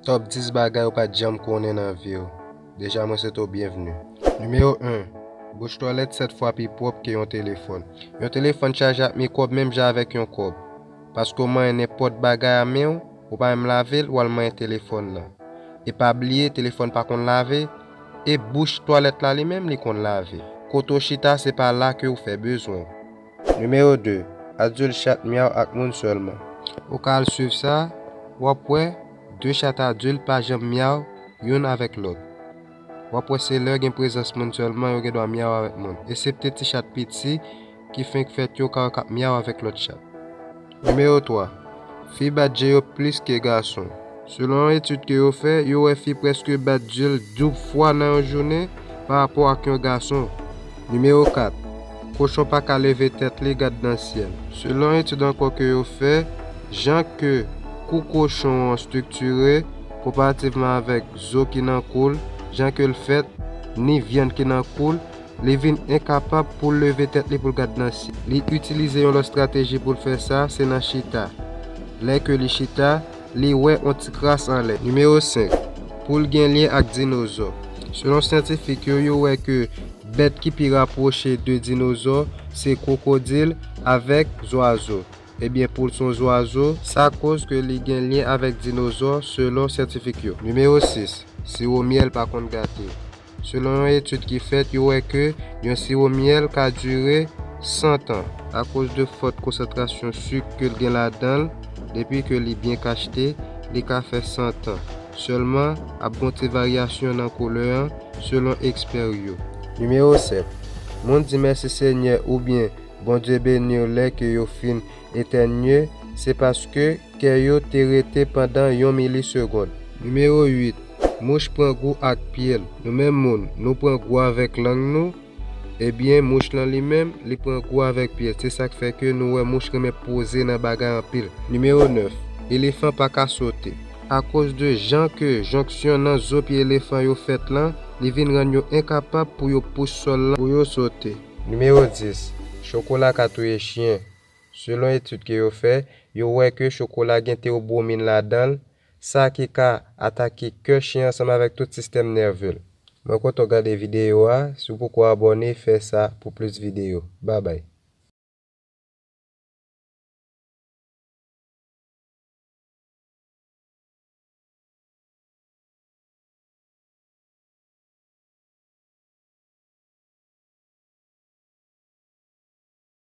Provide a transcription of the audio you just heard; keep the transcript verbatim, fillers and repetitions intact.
Top dis bagay ou pa t janm konnen nan vi w. Deja, mwen swete w byenvni. Nimewo en. Bouch twalèt sèt fwa pi pwòp ke yon telefòn. Yon telefòn chaje ak mikwòb menm jan avèk yon kòb. Paske w manyen nenpòt bagay a men w, ou pa menm lave l, w al manyen telefòn nan. E pa bliye, telefòn pa konn lave, e bouch twalèt la li menm li konn lave. Kote w chita, se pa la ke w fè bezwen w. Nimewo de. Adilt chat myaw ak moun sèlman. Ou ka al swiv sa, w ap wè de chat adilt pa janm myaw youn avèk lòt. W ap wè se lè gen prezans moun sèlman yo gen dwa myaw avèk moun, eksepte ti chat piti ki fenk fèt yo ka wè k ap myaw avèk lòt chat. Nimewo twa. Fi bat je yo plis ke gason. Selon yon etid ke yo fè, yo wè fi prèske bat je l doub fwa nan yon jounen pa rapò ak yon gason. Nimewo kat. Kochon pa ka leve tèt li gad nan syèl. Selon etid ankò ke yo fè, jan ke kou kochon an estriktire, konparativman avèk zo ki nan kou l, jan ke l fèt, ni vyann ki nan kou l, li vin enkapab pou l leve tèt li pou l gad nan syèl. Li itilize yon lòt estrateji pou l fè sa, se nan chita. Lè ke li chita, li wè yon ti kras anlè. Nimewo senk. Pou l gen lyen ak dinozò. Selon syantifik yo, yo wè ke bèt ki pi rapwoche de dinozò se kwokodil avèk zwazo. Ebyen, pou l se yon zwazo, sa koz ke li gen lyen avèk dinozò, selon syantifik yo. Nimewo sis. Siwo myèl pa konn gate. Selon yon etid ki fèt, yo wè ke yon siwo myèl ka dire san tan. Akoz de fòt konsantrasyon sik ke l gen ladan l, depi ke li byen kachte, li ka fè san tan. Sèlman, ap gon ti varyasyon nan koulè an, selon ekspè yo. Nimewo sèt. Moun di mèsi Senyè oubyen Bondye beni w lè ke yo fin etènye, se paske kè yo te rete pandan yon milisegonn. Nimewo uit. Mouch pran gou ak pye l. Nou menm moun, nou pran gou avèk lang nou. Ebyen, mouch lan li menm, li pran gou avèk pye l. Se sa k fè ke nou wè mouch renmen poze nan bagay anpil. Nimewo nèf. Elefan pa ka sote. Akoz de jan ke jonksyon nan zo pye elefan yo fèt lan, li vin rann yo enkapab pou yo pous sòl lan pou yo sote. Nimewo dis. Chokola ka touye chen. Selon etid ke yo fè, yo wè ke chokola gen tewobwomin ladan l, sa ki ka atake kè chen ansanm avèk tout sistèm nève l. Mwen kontan w gade videyo a, si w poko abòne, fè sa pou plis videyo. Babay.